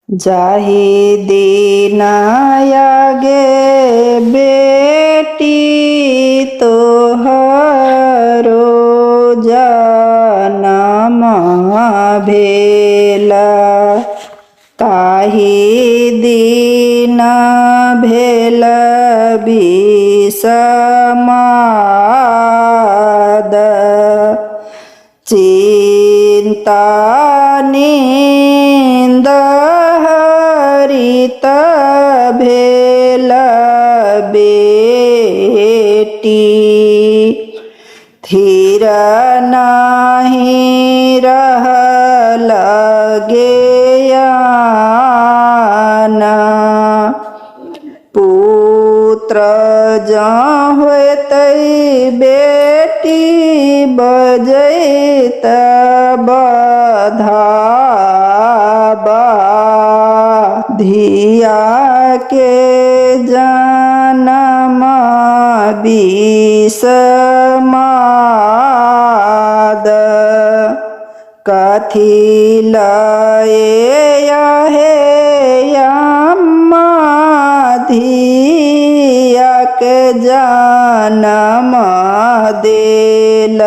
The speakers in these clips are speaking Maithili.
जाहि दिन आगे बेटी तोहरो जनम भेला, ताहि दिन भेल विषमाद। चिंता नींद हरित भेल बेटी, थिर नाही रहल ज्ञान। पुत्र जँ होतै बेटी बजैत बधाबा, धिया के जनम विषमाद। कथी लए हे अम्मा धिया के जनम देल,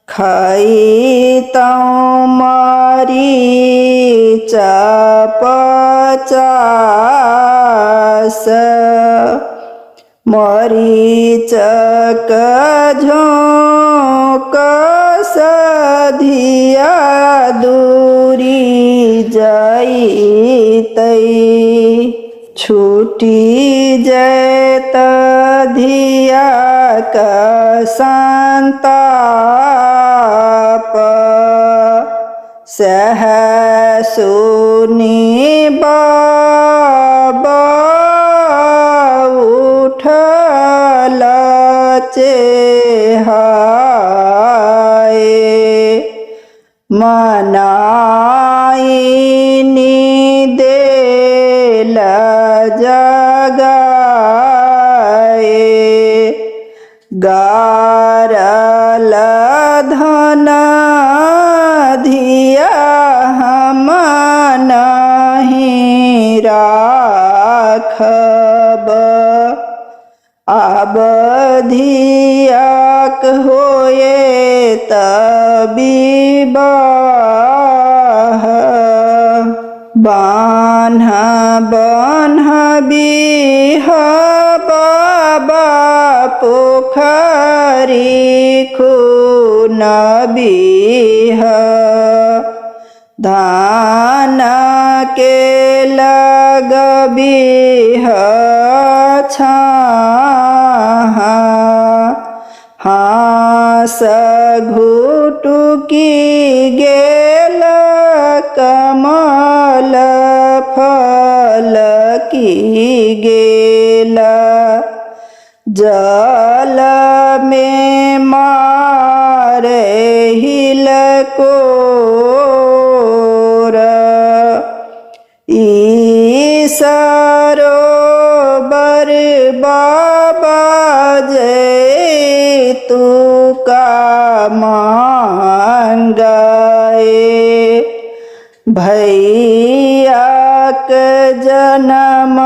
खैतौँ मरीच 50, मरीचक झोंक धिया दूरी जैतै, छूटी जैत धियाक संताप। सह सुनि बाबा उठल चेहाए, मनाइनी देल जगाए, गारल धन धिया हम नहीं राखब, आब धियाक होए विवाह। बान्ह बान्ह बिह बाबा पोखरी खुनबिह, धान के लगबिह छाहा। हाँस घुटुकी गेल कमल फल की गेल, जल में मारे हिलकोर। ई सरोबर बाबा जय तू का मांगाए, भैयाक जनम